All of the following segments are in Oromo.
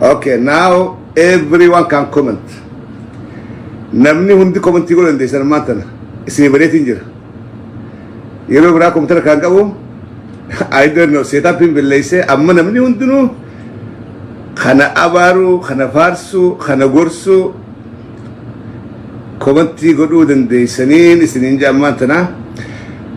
Okay, now everyone can comment. Namni hundi komentii godhuu dandeessan ammaan tana. Isinii bareetiin jira. Yeroo biraa kompiitara kan qabu I don't know setup balleessee amma namni hundinuu kana abaaru, kana faarsu, kana gorsu komentii godhuu dandeessaniin isiniin jira ammaan tana.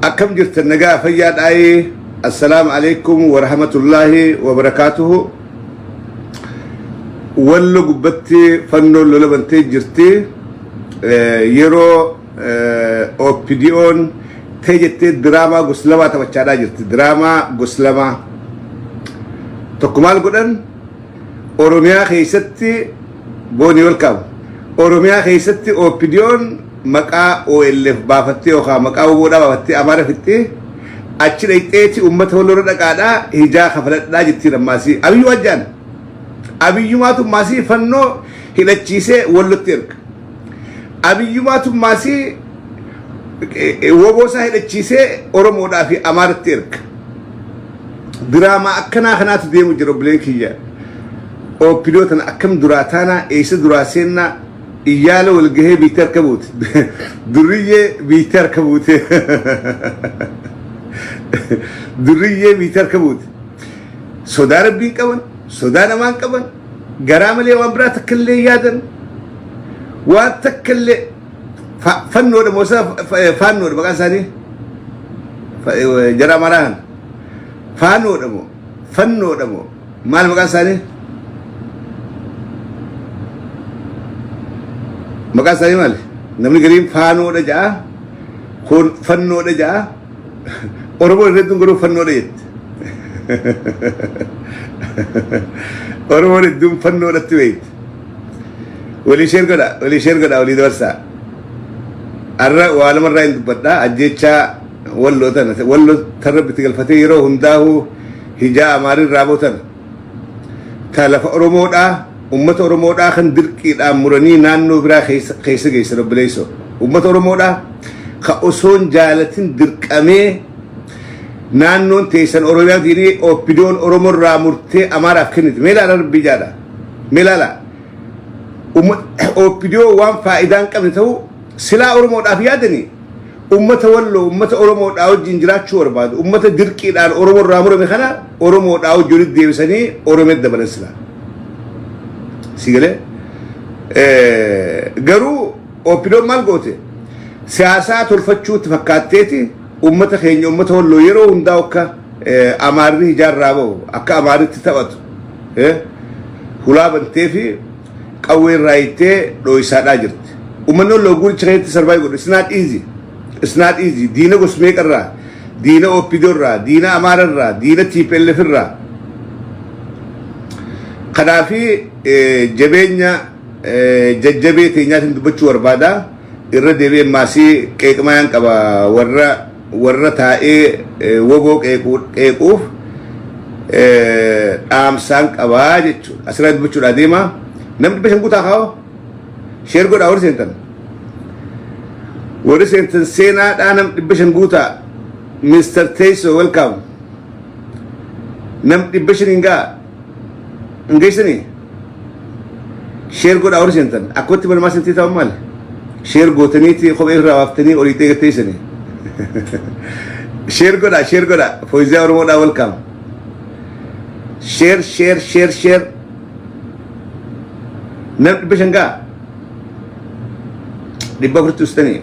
Akkam jirtan nagaa fayyaa dhaayee assalaamu alaikum wa rahmatullaahi wa barakaatuhu. Wallo gubbatti fannoon lola bantee jirti. Yeroo OPDO'n ta'e jettee diraamaa gosa lamaa taphachaadhaa jirti. Diraamaa gosa lamaa. Tokko maal godhan Oromiyaa keessatti boonii welcome. Oromiyaa keessatti OPDO'n maqaa OLF baafattee yookaan maqaa WBOdhaa baafattee Amaara fixxee achi dhaqxeeti uummata walloorra dhaqaadhaa hijaa kafaladhaa jettiin ammaasii. Abiyyuu wajjaan. Abiyyumaatu ammaasii fannoo hidhachiisee wallotti erga. Abiyyumaatu ammaasii woboo isaa hidhachiisee Oromoodhaa fi Amaaratti erga. Diraamaa akkanaa kanaatu deemu jira obboleen kiyya. OPDO tana akkam duraa taanaa eessa duraa seennaa iyyaala wal gahee biittee harka buute. Durriyyee biittee harka buute. Durriyyee biittee harka buute. Sodaa rabbiin qaban, sodaa namaan qaban, garaa malee waan biraa takka illee yaadan, waan takka illee fannoodha moo faannoodha maqaan isaanii jara Amaaraa kana. Faannoodha moo fannoodha moo maal maqaan isaanii? Maqaan isaanii maali? Namni gariin faanoodha ja'a, kun fannoodha ja'a. Oromoon hedduun garuu fannoodha jetti. Oromoon hedduun fannoodhatti beekti. Walii share godha, walii share godha, walii dabarsaa. Har'a waa lamarraa hin dubbadha. Ajjeechaa walloo tana, walloo tan rabbi itti galfatee yeroo hundaa'uu hijaa Amaarirraa bootan. Ta lafa Oromoodhaa, ummata Oromoodhaa kan dirqiidhaan muranii naannoo biraa keessa geessan obboleessoo. Ummata Oromoodhaa ka osoon jaalatin dirqamee naannoon teessan Oromiyaa diinii OPDOn Oromoo irraa murtee Amaaraaf kennite. Mee ilaala rabbii jaadha. Mee ilaala. OPDO waan faayidaa hin qabne ta'uu silaa Oromoodhaaf yaadanii ummata Walloo ummata Oromoodhaa wajjin jiraachuu barbaadu ummata dirqiidhaan Oromoo irraa murame kana Oromoodhaa wajjin walitti deebisanii Oromiyaa dabalan silaa. Si galee? Garuu OPDOn maal goote? Siyaasaa tolfachuutti fakkaatteeti ummata keenya ummata Walloo yeroo hundaa akka Amaarri hijaarraa bahu akka Amaaritti taphatu hulaa bantee fi qawwee irraa hiittee dhooysaadhaa jirti. Uummanni Walloo guuricha keessatti survive godhu. It's not easy. It's not easy. Diina gos meeqarraa, diina OPDO irraa, diina Amaara irraa, diina TPLF irraa. Kanaafi jabeenya jajjabee teenyaatiin dubbachuu barbaada. Irra deebi'ee maasii qeeqmayaan qaba warra warra taa'ee woboo qeequuf dhaamsaan qabaa jechuudha. Asirraa dubbachuudhaa deema. Namni 500 guutaa kaa'oo. Share godhaa warri seentan. Warri seentan seenaadhaa nam 500 guutaa. Mr. Teessoo welcome. Nam 500 hin ga'a. Hin geessanii? Share godhaa warri seentan. Akkatti balmaa seentii ta'u maali? Share gootaniiti kophee irraa baaftanii olii ta'e teessanii. Share godhaa share godhaa. Fooziyaa Oromoodhaa welcome. Share share share share. Nam 500 ga'a. 400tti ustanii.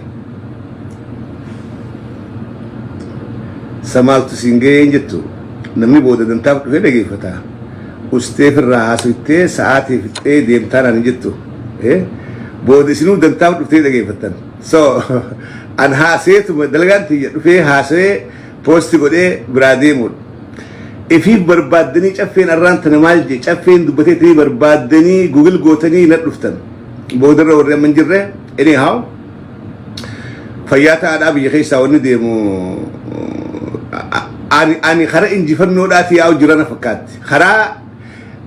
Samaaltu siin gahee hin jettu. Namni booda dantaaf dhufee dhageeffata. Ustee firraa haasoftee sa'aatii fixxee deemtaa naan hin jettu. Booda isinuu dantaaf dhuftee dhageeffattan. So an haaseetuma dalagaan tiyya dhufee haasa'ee poosti godhee biraa deemuudha. Ifiif barbaaddanii caffeen arraan tana maal jee caffeen dubbatee barbaaddanii Google gootanii na dhuftan. Boodarra warri amma hin jirre anyhow fayyaa ta'aadhaa biyya keessaa wanni deemu ani karaa injifannoodhaati yaa'u jira na fakkaatti. Karaa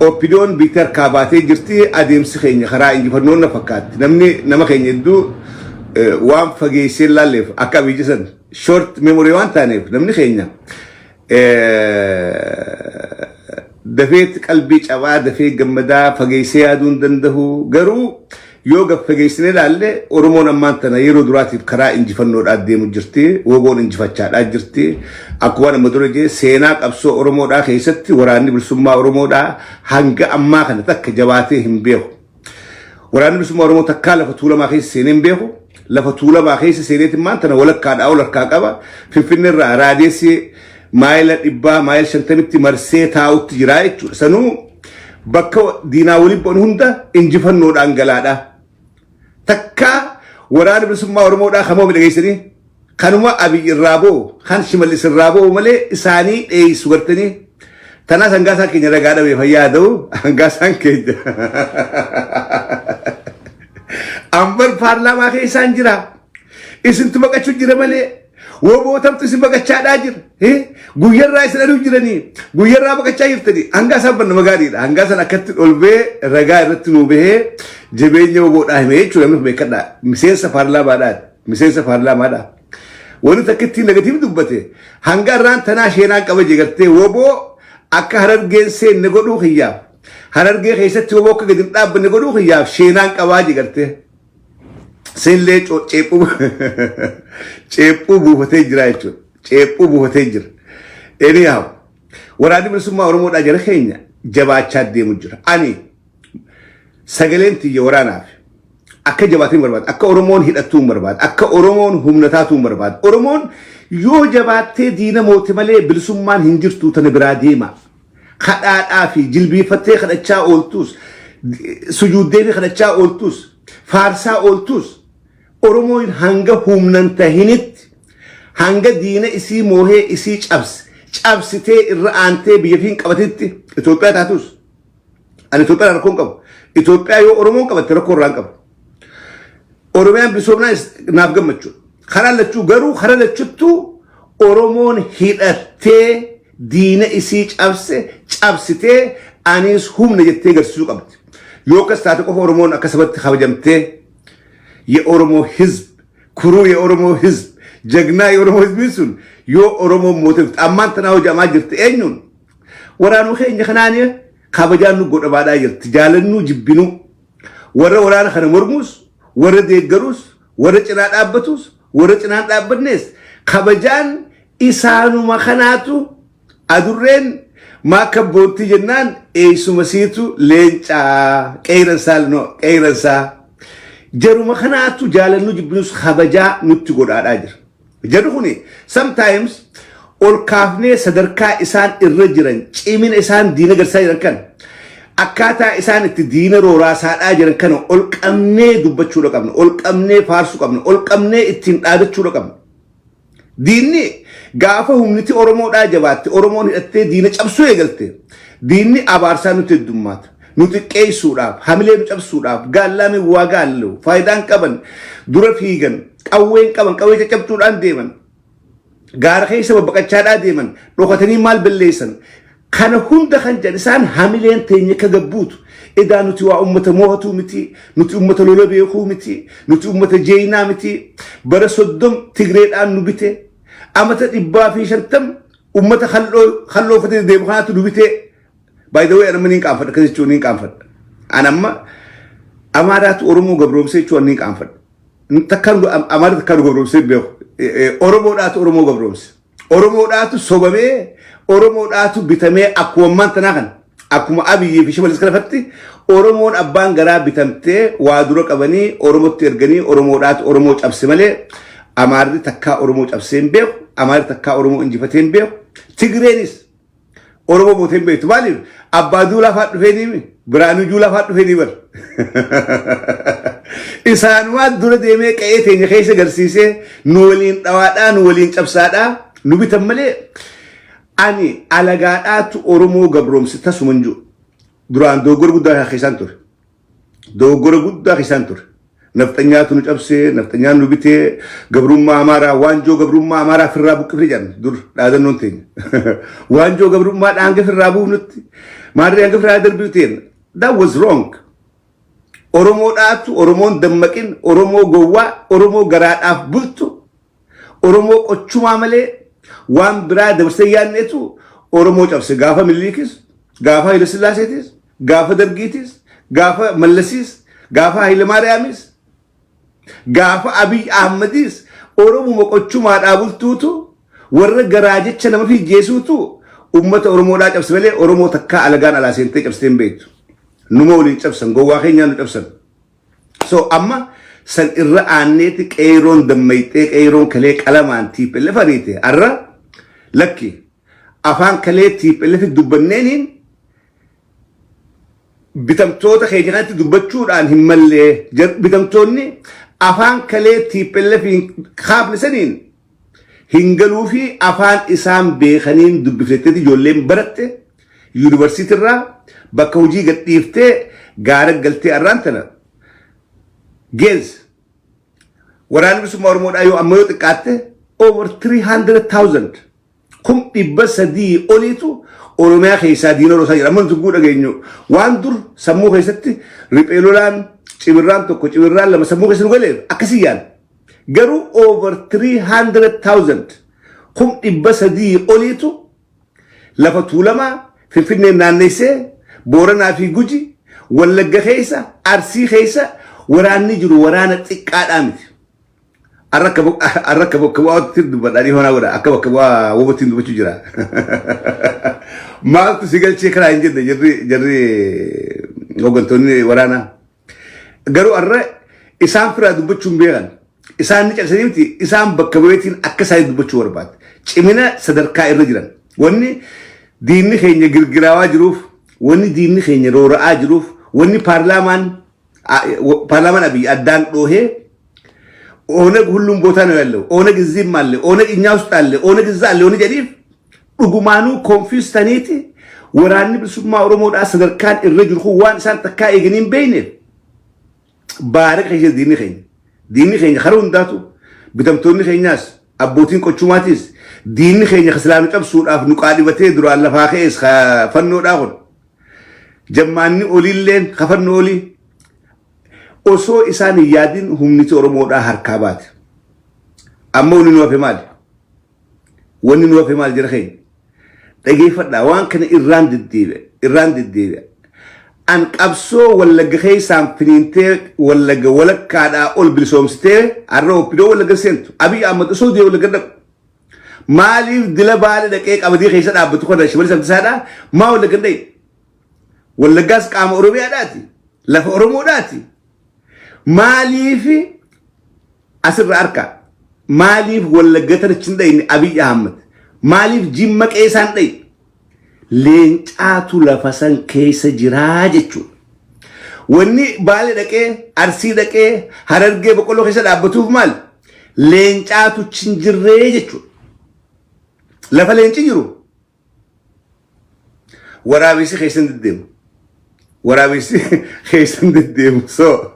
OPDOn biitti harkaa baatee jirti adeemsi keenya karaa injifannoon na fakkaatti. Namni nama keenya hedduu waan fageessee laalleef akka abiyyi san short memory waan taaneef namni keenya Dafeetti qalbii cabaa, dafee gammadaa, fageessee yaaduu hin danda'u. Garuu yoo gad fageessine ilaalle, Oromoon ammaan tana yeroo duraatiif karaa injifannoodhaa deemu jirti. WBOn injifachaadhaa jirti. Akkuma nama dura jee, seenaa qabsoo Oromoodhaa keessatti waraanni bilisummaa Oromoodhaa hanga ammaa kana takka jabaatee hin beeku. Waraanni bilisummaa Oromoo takkaa lafa Tuulamaa keessa seenee hin beeku. Lafa Tuulamaa keessa seeneeti maan tana walakkaadhaa ol harkaa qaba. Finfinneerraa radius maayila 100, maayila 50tti marsee taa'utti jira jechuudha. Sanuu bakka diinaa waliin bu'an hunda injifannoodhaan galaadha. Takkaa waraana bilisummaa Oromoodhaa kamoo dhageessanii kanuma Abiy irraa bo'u, kan Shimallis irraa bo'u malee isaanii dheessu gartanii. Tanaas hangaasaan keenya ragaa dhabee fayyaa ta'u hangaasaan keenya. Ambar paarlaamaa keessaan jira. Isintu baqachuu jira malee WBOtamtu isin baqachaadhaa jira. Guyyarraa isin aduu jiranii, guyyarraa baqachaa jirtanii. Hangaasaan ban nama gaariidha. Hangaasaan akkatti ol ba'ee ragaa irratti nuu bahee jabeenya WBOdhaa hime jechuudha, namni beekadhaa. Miseensa paarlaamaadhaati. Miseensa paarlaamaadhaa. Wanti takka ittiin negative dubbate, hanga irraan tanaa sheenaan qaba jegartee, WBO akka Harargeen seenne godhuu kiyyaaf, Harargee keessatti WBO akka gadi hin dhaabbanne godhuu kiyyaaf sheenaan qabaa jegartee. Seellee ceephuu buufatee jira jechuudha. Ceephuu buufatee jira. Anyhow, waraanni bilisummaa Oromoodhaa jara keenya jabaachaa deemu jira. Ani sagaleen tiyya waraanaaf akka jabaatiin barbaada. Akka Oromoon hidhattuu hin barbaada. Akka Oromoon humna taatuu hin barbaada. Oromoon yoo jabaattee diina moote malee bilisummaan hin jirtu, tana biraa deema. Kadhaadhaa fi jilbiifattee kadhachaa ooltus, sujuuddee fi kadhachaa ooltus, faarsaa ooltus, Oromoon hanga humnan tahinitti, hanga diina isii moohee isii cabse cabsitee irra aantee biyya fi hin qabatetti, Itoophiyaa taatus, ani Itoophiyaa rakkoo hin qabu. Itoophiyaa yoo Oromoon qabatte rakkoo irraa hin qabu. Oromiyaan bilisoomnaa naaf gammachuu. Karaa lachuu garuu, karaa lachuttuu Oromoon hidhattee diina isii cabse cabsitee anis humna jettee agarsiisuu qabdi. Yoo akkas taate qofa Oromoon akka sabatti kabajamtee የኦሮሞ ህዝብ ኩሩ፣ የኦሮሞ ህዝብ ጀግና፣ የኦሮሞ ህዝብ sun yoo Oromoon moote ammaan tanaa hojamaa jirti. Eenyuun? Waraanuu keenya kanaani kabajaan nu godhamaadhaa jirti. Jaalannuu jibbinuu, warra waraana kana mormuus, warra deeggaruus, warra cinaa dhaabbatus, warra cinaan dhaabbannees, kabajaan isaanuma kanaatu. Adurreen maaka boontii jennaan eessuma siitu leencaa qeeyransaa, no, qeeyransaa jaruma kanaatu jaalannuu jibbinus kabajaa nutti godhaadhaa jira. Jarri kuni sometimes ol kaafnee sadarkaa isaan irra jiran, cimina isaan diina garsaa jiran kana, akkaataa isaan itti diina rooraasaadhaa jiran kana ol qabnee dubbachuudha qabna, ol qabnee faarsuu qabna, ol qabnee ittiin dhaadachuudha qabna. Diinni gaafa humniti Oromoodhaa jabaatte, Oromoon hidhattee diina cabsuu eegalte, diinni abaarsaa nutti heddummaata. Nu xiqqeessuudhaaf, hamilee nu cabsuudhaaf, gaallaame waa gaallu, faayidaan qaban, dura fiigan, qawween qaban, qawwee caccabsuudhaan deeman, gaara keessa babbaqachaadhaa deeman, dhokatanii maal balleessan. Kana hunda kan jedhan isaan hamileen teenya akka gabbuutu. Edaa nuti waa ummata moo'atuu miti, nuti ummata lola beekuu miti, nuti ummata jeeyinaa miti. Bara 30 Tigreedhaan nu bite. Amata 150 ummata halloo uffatee deemu kanaatu nu bite. By the way, anamma niin qaanfadha, akkas jechuun niin qaanfadha. Anamma Amaaraatu Oromoo gabroomsee jechuun niin qaanfadha. Takkaan Amaara takkaan nu gabroomsee beeku. Oromoodhaatu Oromoo gabroomse. Oromoodhaatu sobamee, Oromoodhaatu bitamee, akkuma ammaan tanaa kana, akkuma Abiyyii fi Shimallis kana fatti Oromoon abbaan garaa bitamtee waa dura qabanii Oromootti erganii Oromoodhaatu Oromoo cabse malee Amaarri takkaa Oromoo cabsee hin beeku, Amaarri takkaa Oromoo injifatee hin beeku. Tigreenis Oromoo mootee hin beektu. Maaliif? Abbaa Duulaa fa'aa dhufee ni Biraanuu Juulaa fa'aa dhufee ni bar. Isaanumaa dura deemee qe'ee teenya keessa garsiisee nu waliin dhawaadhaa, nu waliin cabsaadhaa nu bitan malee ani alagaadhaatu Oromoo gabroomse tasuma hin jiru. Duraan dogoggora guddaa keessaan ture. Dogoggora guddaa keessaan ture. Nafxanyaatu nu cabsee, nafxanyaan nu bitee, gabrummaa Amaaraa, waanjoo gabrummaa Amaaraa firraa buqqifne jedhan dur dhaadannoon teenya. Waanjoo gabrummaa hanga firraa buufnutti, maarree hanga firraa darbinu teenya. That was wrong. Oromoodhaatu Oromoon dammaqin, Oromoo gowwaa, Oromoo garaadhaaf bultu, Oromoo qochumaa malee waan biraa dabarsee yaadneetu Oromoo cabse. Gaafa Miliikis Gaafa Haayile Sillaaseetis, gaafa Dargiitis, gaafa Mallasiis, gaafa Haayile Maariyaamis, gaafa Abiy Ahmadiis Oromuma qochumaadhaa bultuutu warra garaa jecha nama fiijjeesuutu uummata Oromoodhaa cabse malee Oromoo takkaa alagaan alaa seentee cabsitee hin beektu. Numa waliin cabsan, gowwaa keenyaan nu cabsan. So amma san irra aanneeti qeeyroon dammayxee, qeeyroon kalee qalamaan TPLF ariite arra lakki afaan kalee TPLF dubbanneeniin bitamtoota keenya kanatti dubbachuudhaan hin mallee, bitamtoonni afaan kalee TPLF hin kaafne saniin hin galuu fi afaan isaan beekaniin dubbifteetti ijoolleen baratte yuunivarsiitirraa bakka hojii gadhiiftee gaara galtee arraan tana geez waraanni bilisummaa Oromoodhaa yoo amma yoo xiqqaatte over 300,000, 300,000 oliitu Oromiyaa keessaa diina rosaa jira. Amma nuti guu dhageenyu waan dur sammuu keessatti riphee lolaan cibirraan tokko, cibirraan lama sammuu keessa nu galeef akkasii yaala. Garuu over 300,000, 300,000 oliitu lafa Tuulamaa Finfinneen naannessee Booranaa fi Guji, Wallagga keessa, Arsii keessa waraanni jiru waraana xiqqaadhaa miti. Arra akka bakka bu'aatti dubbadhaa honaa godha, akka bakka bu'aa wobottiin dubbachuu jira. Maaltu si galchee karaa hin jenne jarri hooggantoonni waraanaa. Garuu arra isaan firaa dubbachuu hin beekan. Isaan ni callisanii miti, isaan bakka bu'eetiin akka isaanii dubbachuu barbaade. Cimina sadarkaa irra jiran. Wanni diinni keenya girgiraawaa jiruuf, wanni diinni keenya roora'aa jiruuf, wanni paarlaamaan Abiy addaan dhoohee ኦነግ ሁሉም ቦታ ነው ያለው፣ ኦነግ እዚህም አለ፣ ኦነግ እኛ ውስጥ አለ፣ ኦነግ እዛ አለ wanni jedhiif dhugumaanuu confuse taniiti waraanni bilisummaa Oromoodhaa sadarkaan irra jiru kun waan isaan takkaa eeganii hin beekneef baara keessa diinni keenya. Diinni keenya karaa hundaatu bitamtoonni keenyaas abbootiin qochumaatis diinni keenya kasilaanu cabsuudhaaf nu qaadhibatee duraan lafaa ka'es fannoodhaa kun jammaanni oliilleen kafannoo olii osoo isaan hin yaadin humniti Oromoodhaa harkaa baate. Amma wanni nu hafe maali? Wanni nu hafe maal jira keenya? Dhageeffadhaa, waan kana irraan deddeebi'a. Irraan deddeebi'a. An qabsoo Wallagga keessaan finiintee Wallagga walakkaadhaa ol bilisoomsitee har'a OPDO Wallagga seentu. Abiy Ahmad osoo deemu Wallagga dhaqu. Maaliif dila Baale dhaqee qabadii keessa dhaabbatu kana Shimallis Abdiisaadhaa maa Wallagga hin dhaqe? Wallaggaas qaama Oromiyaadhaati. Lafa Oromoodhaati. Maaliif asirra harka? Maaliif Wallagga tana hin dhayne Abiy Ahmad? Maaliif Jimma qeessaan dhaye? Leencaatu lafa san keessa jiraa jechuudha. Wanni Baale dhaqee, Arsii dhaqee, Harargee boqqolloo keessa dhaabbatuuf maal? Leencaatu hin jirree jechuudha. Lafa leenci jiru waraabessi keessa hin deddeemu. Waraabessi keessa hin deddeemu. So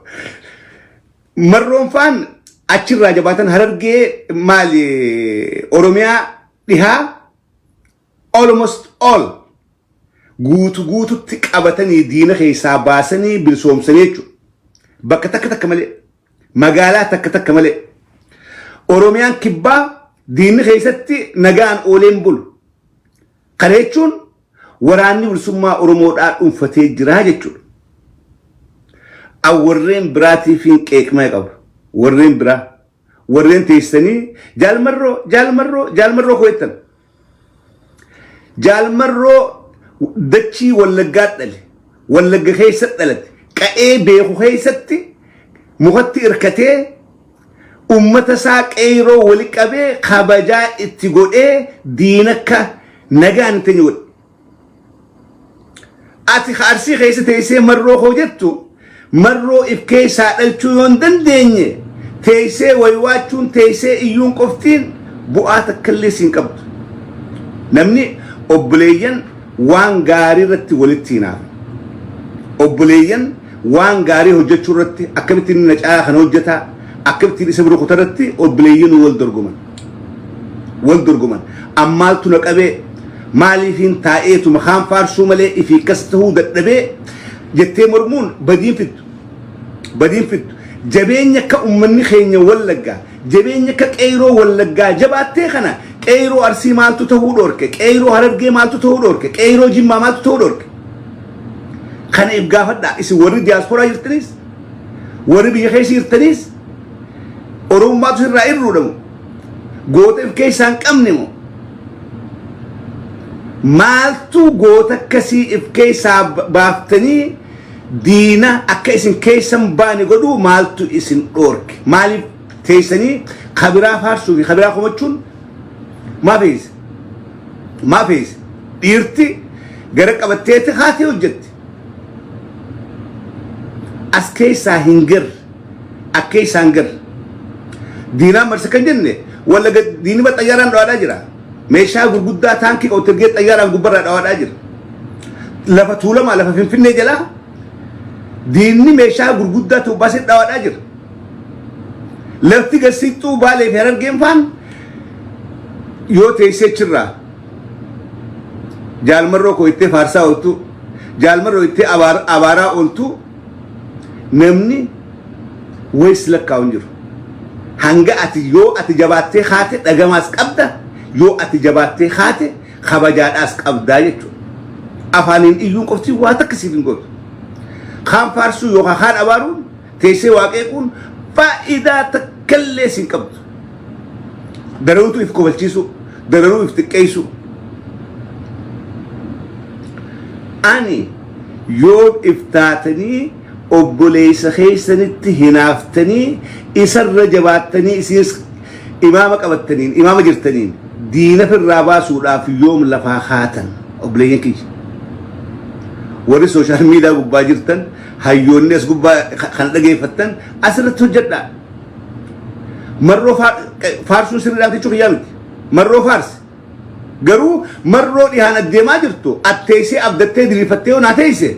marroon faan achirraa jabaatan Harargee maali Oromiyaa dhihaa almost all guutu guututti qabatanii diina keessaa baasanii bilisoomsanii jechuudha. Bakka takka takka malee, magaalaa takka takka malee. Oromiyaan kibbaa diinni keessatti nagaan ooleen bulu. Kana jechuun waraanni bilisummaa Oromoodhaa dhuunfatee jira jechuudha. Warreen biraatiif hin qeeqmee qabu. Warreen biraa. Warreen teessanii jaalmarroo, jaalmarroo, jaalmarroo koo jettan. Jaalmarroo dachii Wallaggaa dhale. Wallagga keessa dhalate. Qa'ee beeku keessatti mukatti hirkatee ummata isaa qeyroo wali qabee kabajaa itti godhee diinakka nagaan itti godhe. Ati Arsii keessa teessee marroo koo jettu, marroo if keessaa dhalchuu yoo hin dandeenye teessee waywaachuun, teessee iyyuun qoftiin bu'aa takkallee siin qabdu. Namni obboleeyyan waan gaarii irratti walitti hinaafa. Obboleeyyan waan gaarii hojjechuu irratti akkamittiin inni na caalaa kana hojjetaa, akkamittiin isa bira kutaa irratti obboleeyyan wal dorgoman. Wal dorgoman. Ammaaltu na qabee maaliifiin taa'eetu makaan faarsuu malee ifii kas ta'uu dadhabee jettee mormuun badiin fiddu. Badiin fiddu. Jabeenya akka uummanni keenya Wallaggaa, jabeenya akka qeyroo Wallaggaa jabaattee kana qeyroo Arsii maaltu ta'uu dhorke? Qeyroo Harargee maaltu ta'uu dhorke? Qeyroo Jimmaa maaltu ta'uu dhorke? Kana if gaafadhaa. Isin warri diyaasporaa jirtanis, warri biyya keessa jirtanis, Oromummaatu sirraa irruudha moo? Goota if keessaa hin qabne moo? Maaltu goota akkasii if keessaa baaftanii diina akka isin keessa hin baane godhuu maaltu isin dhoorke? Maaliif teessanii kabiraa faarsuu fi kabiraa komachuun maa feesise? Maa feesise? Dhiirti gara qabatteeti haatee hojjetti. As keessaa hin garre. Akka keessaa hin garre. Diinaan marse kan jenne wallaga diinni xayyaaraan dhawaadhaa jira. Meeshaa gurguddaa taankii qabu ergee xayyaaraan gubbarraa dhawaadhaa jira. Lafa Tuulamaa, lafa Finfinnee jalaa diinni meeshaa gurguddaa ta'u baasee dhawaadhaa jira. Lafti garsiixxuu Baalee fi Harargeen faan yoo teessee achirraa Jaalmarroo koo ittee faarsaa ooltu, Jaalmarroo ittee abaaraa ooltu, namni wayis lakkaa'u hin jiru. Hanga ati yoo ati jabaattee kaate dhagamaas qabda, yoo ati jabaattee kaate kabajaadhaas qabdaa jechuudha. Afaaniin iyyuun qofti waa takka siif hin gootu. Kaan faarsuu yookaan kaan abaaruun, teessee waa qeequun faayidaa takkallee siin qabdu. Dararuutu if kofalchiisuu, dararuu if xiqqeessuu. Ani yoo if taatanii obboleessa keessanitti hinaaftanii isarra jabaattanii isinis imaama qabattaniin imaama jirtaniin diina firraa baasuudhaaf yoom lafaa kaatan? Obboleeyyan kiyya, warri social media gubbaa jirtan, hayyoonni as gubbaa kan dhageeffattan, asirratti hojjedhaa. Marroo faarsuun sirriidhaan jechuu kiyyaa miti. Marroo faarsi. Garuu marroo dhihaan addeemaa jirtu atteessee abdattee diriirfattee yoo naa teesse,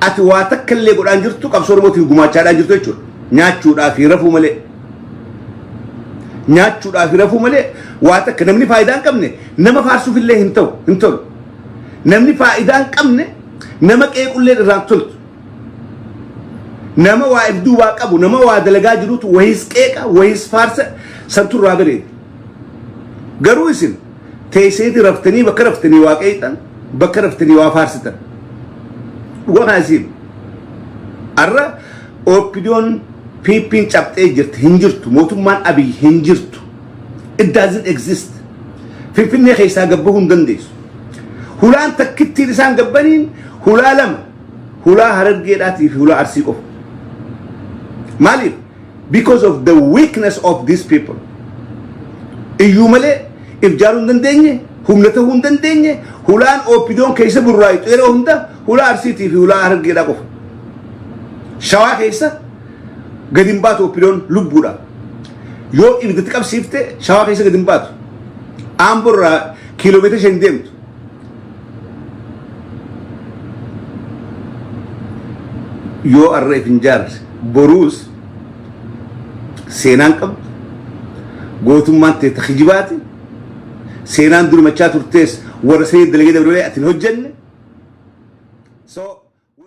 ati waa takka illee godhaan jirtu, qabsoo Oromootiif gumaachaadhaan jirtu jechuudha. Nyaachuudhaa fi rafuu malee. Nyaachuudhaa fi rafuu malee waa takka namni faayidaa hin qabne nama faarsuuf illee hin ta'u, hin tolu. Namni faayidaa hin qabne nama qeequllee irraan toltu. Nama waa if duubaa qabu, nama waa dalagaa jirutu wayiis qeeqa, wayiis faarsa, santu irraa bareeda. Garuu isin teesseeti raftanii bakka raftanii waa qeexan, bakka raftanii waa faarsitan. Dhugaa kana isiin. Arra OPDOn PP'n cabxee jirti, hin jirtu, mootummaan Abiy hin jirtu. It doesn't exist. Finfinnee keessaa gabbahuu hin dandeessu. Hulaan takkittiin isaan gabbaniin hulaa lama. Hulaa Harargeedhaatii fi hulaa Arsii qofa. Maaliif? Because of the weakness of these people. Iyyuu malee if jaaruu hin dandeenye, humna ta'uu hin dandeenye, hulaan OPDOn keessa burraayitu yeroo hunda hulaa Arsiitii fi hulaa Harargeedhaa qofa. Shawaa keessa gadi hin baatu OPDOn lubbuudha. Yoo ibiddatti qabsiifte Shawaa keessa gadi hin baatu. Aamborraa kiiloomeetira 5 deemtu. Yoo arra if hin jaarre, boruus seenaan qabdu, gootummaan teetta kijibaati, seenaan durmachaa turtees warra sanii dalagee dabre malee ati hin hojjenne.